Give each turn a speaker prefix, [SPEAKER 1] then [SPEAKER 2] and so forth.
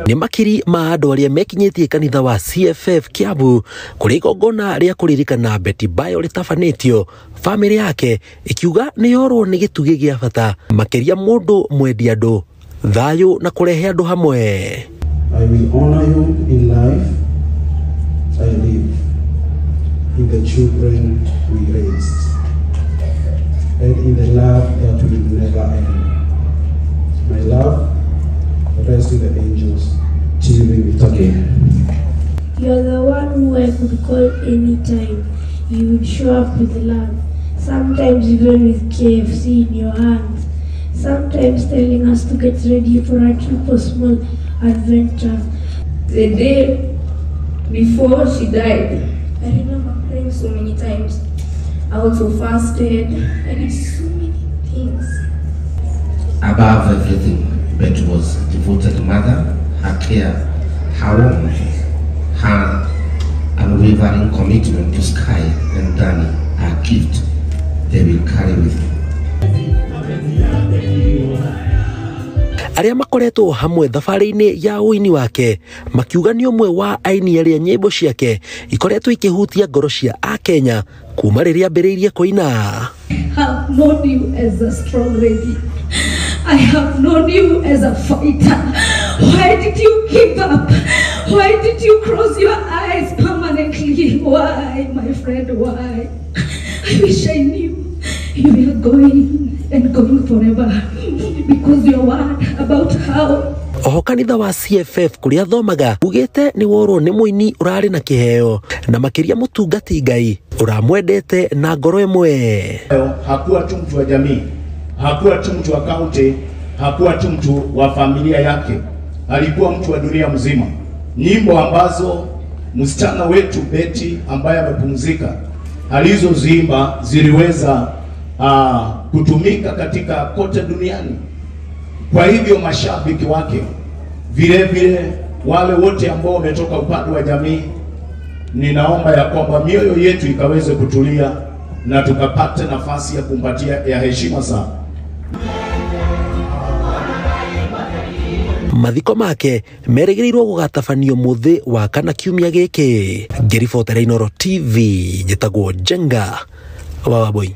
[SPEAKER 1] Nĩ makiri ma andũ arĩa mekinyĩtie kanitha wa CFF Kiambu kũrĩ igongona rĩa kũririkana Betty Bayo rĩtabanĩtio, bamĩrĩ yake ikiuga nĩ yorwo nĩ gĩtugĩ gĩa bata makĩria mũndũ mwendi andũ, thayũ na kũrehe andũ hamwe.
[SPEAKER 2] I will honor you in life I live, in the children we raised, and in the love that will never end. My love, rest with the angels till we meet again.
[SPEAKER 3] You're the one who I could call anytime. You would show up with love, sometimes even with KFC in your hands, sometimes telling us to get ready for a trip or small adventure.
[SPEAKER 4] The day before she died, I remember praying so many times. I also fasted. I did so many things.
[SPEAKER 5] Above everything, Betty was a devoted mother. Her care, her warmth, her unwavering commitment to Sky and Danny are a gift they will carry with them.
[SPEAKER 1] Arĩa makoretwo hamwe thabarĩ-inĩ ya ũini wake makiuga nĩ ũmwe wa aini arĩa nyĩmbo ciake ikoretwo ikĩhutia ngoro cia Akenya kuma rĩrĩa ambĩrĩirie kũina.
[SPEAKER 6] Have known you as a strong lady. I have known you as a fighter. Why did you give up? Why did you close your eyes permanently? Why, my friend, why? I wish I knew you were going and going forever, because your word about how
[SPEAKER 1] Oho kanitha wa CFF kũrĩa athomaga ugĩte nĩ worwo nĩ mũini ũrarĩ na kĩheo na makĩria mũtungati Ngai ũramwendete na ngoro ĩmwe.
[SPEAKER 7] Hakuwa tu mtu wa jamii, hakuwa tu mtu wa kaunti, hakuwa tu mtu wa familia yake, alikuwa mtu wa dunia mzima. Nyimbo ambazo msichana wetu Betty ambaye amepumzika alizoziimba ziliweza kutumika katika kote duniani. Kwa hivyo mashabiki wake, vile vile wale wote ambao wametoka upande wa jamii, ninaomba ya kwamba mioyo yetu ikaweze kutulia na tukapate nafasi ya kumpatia ya heshima sana.
[SPEAKER 1] Mathiko make merĩgĩrĩirwo gũgatabanio mũthĩ wa kana kiumia gĩkĩ. Ngĩribotera Inooro TV, njĩtagwo Njenga wa Wambui.